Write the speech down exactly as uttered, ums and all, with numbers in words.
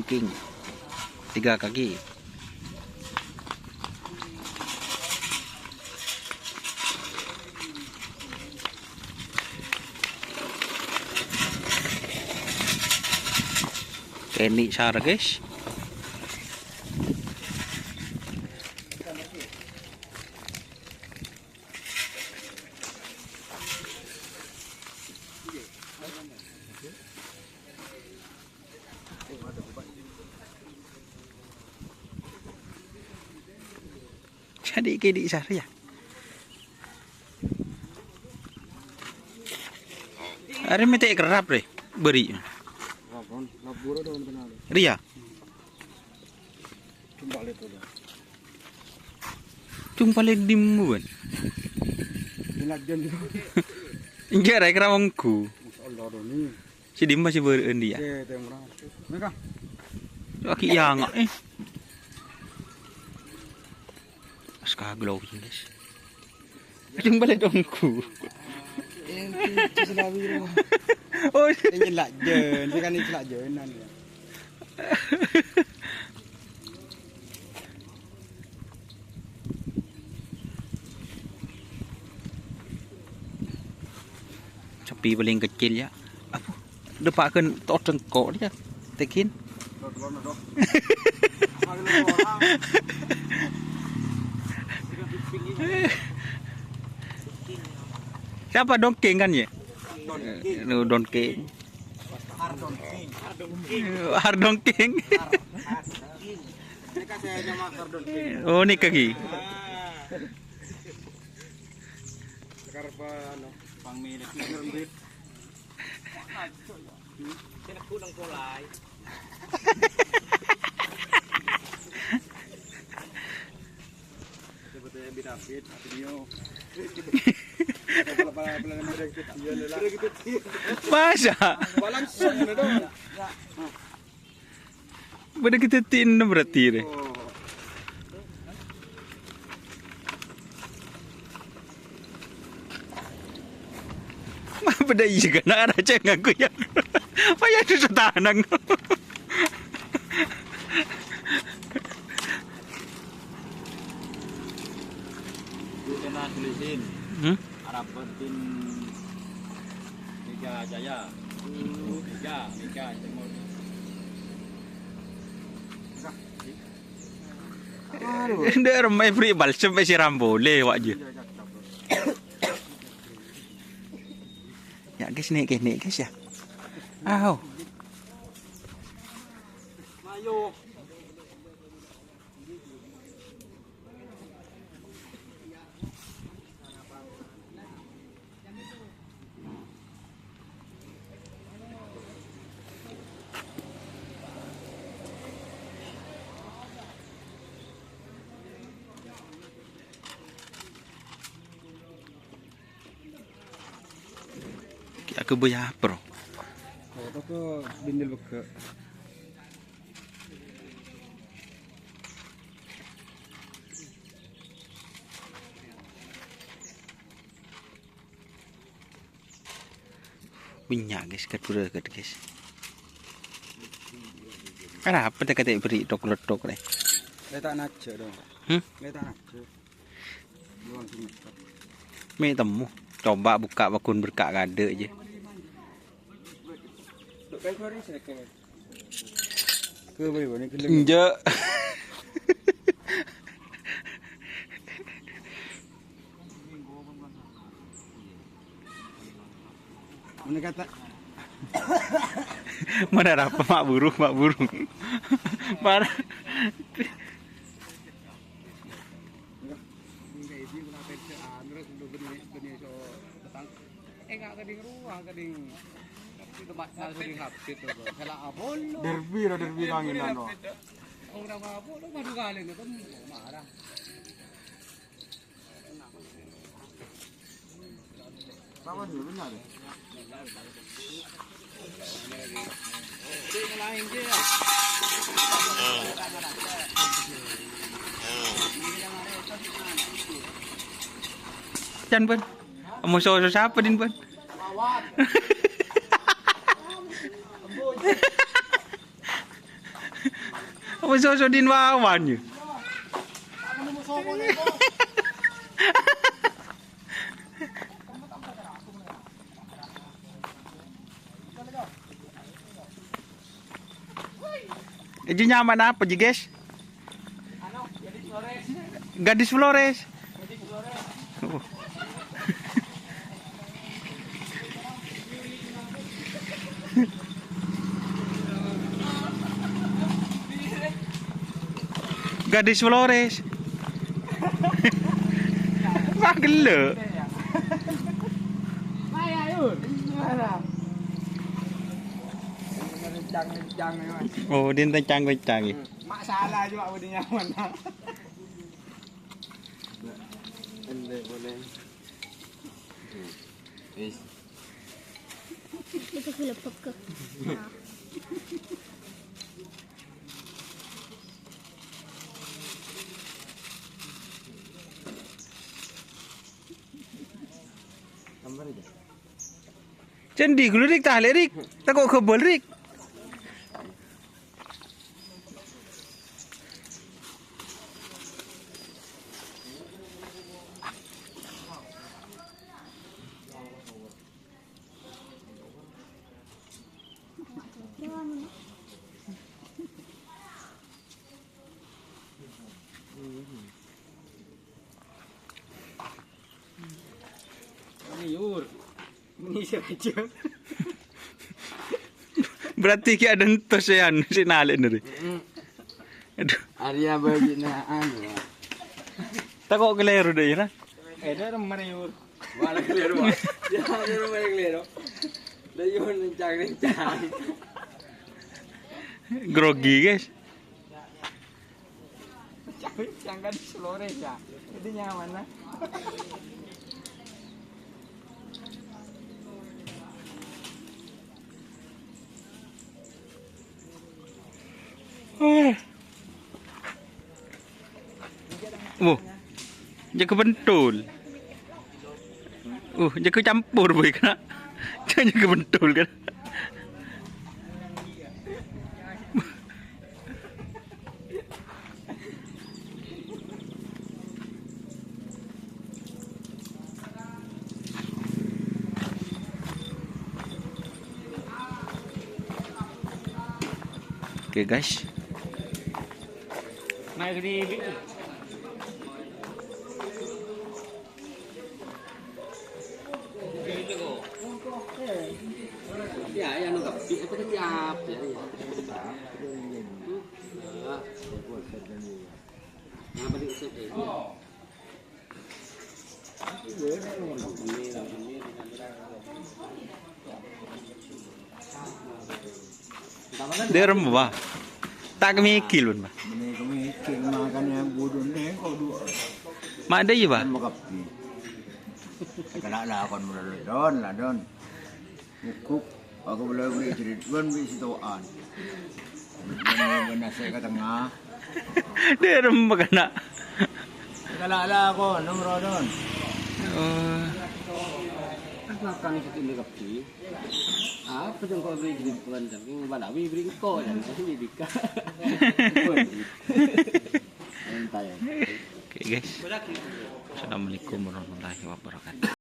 King. Tiga kaki. Kènè' sara, guys. Jadi kènè' sara, ya. Arè mètè' kerrap, rè. Bâri'. Rèya. Cung palèng dimma, bân? Enjâ', rè, kerrap ongghu. Sè dimma sè bârâ'ân, yâ? Lagi yang, eh. Astaga, lo, guys. Cung palèng ongghu. Oh, ini lak jân, ini kan ini lak jânan, yâ. Sapi palèng kecil, yâ. Apa? Depa'aghin todhâ' engko', yâ. Tekin. Siapa dongkeng kan, yâ? Dongkeng. Ardon King. Ardon King. Oh, nèka ghi. Karpa, anu, pangmilè. Masa? Bâdâ kadhâddhiyânna berarti rè. Bâdâ iyâ kan, arè cè' ngangghuy yâ. Paya susah tanang. Kena tulisin. Hmm? Arapet din Mega Jaya. Mega, Mega, Timur. Ndak remai beri balsem pe siram boleh, Wak, je. Ya, guys, nek kene, guys, ya. Aho. Ayo. Ki aku boya pro. Oh, toko bindel beke. Minyak, guys, kedua, guys. Arapa tè kate beri tok-letok, rè? Letak naja, dong. Hmm? Letak naja. Buang sini. Me' temu. Coba buka bakun berka' kade' je. Enja'. Mana kata? Mana rapa mak burung, mak burung. Mana? Enggak, isi kena pecah, terus udah benih, benih so petang. Enggak, kading ruah, kading. Itu mak, nah, kading habis tuh, Bro. Salah abon, lo. Derby, lo, derby kangen, lo. Orang mabuk, lo, madu kali, lo, kan marah. Sama dia, benar. Can, Bun. Musuh sapa, Din, Bun? Lawan. Sosodin wawan, ya. Iji nyamana apa, ji, guys? Gadis Flores. Oh. Gadis Flores. Wah, gelo. Oh, dia kencang-kencang, ya. Mak salah juga, udah nyaman. Ente boleh. Wis. Itu gelebek ke. Nah. Tambah aja. Cendi ghulu, Rik, tahlè', Rik. Tako' ghâbâl, Rik. Ini, Yur. Ini sengaja. Berarti ki ada entos ya, anu, si nalè' nèri. Mm-mm. Aduh. Arya bagi na anu, ya. Tako' kalèro dâ', Ira. Eh, dâ' remma, Yur. Wala kalèro, Pak. Ya, kalèro, wala kalèro. Dâ' Yur, lencang-lencang. Grogi, guys. Jangan Flores ya. Itu nyaman lah. Wah. Jâgâ bentul. Uh, jâgâ campur, boy, kana'. Jâgâ bentul, kan. Oke, guys. Ya, ya, anu, tapi apa tadi apa ya? Ya. Nah, apa di usap ya? Dâ' remma, Pak. Ta' kemikil, Pak. Mene kemikil, makanya bodoh nih, kok dua. Ma' dâ' iyâ, Pak? Sama kapi. Kena lakon mulu, Don, lah, Don. Ngukuk, aku boleh beri cerita, Don, beri situan. Beri nasi ke tengah. Dâ' remma kana'. Kena lakon, nomor, Don. Oh. Aku akan ikutin di kapi. Apa yang kau beri gitu, Tuan? Tapi balawi beri engkau, dan kasih didika. Santai. Oke, guys. Assalamualaikum warahmatullahi wabarakatuh.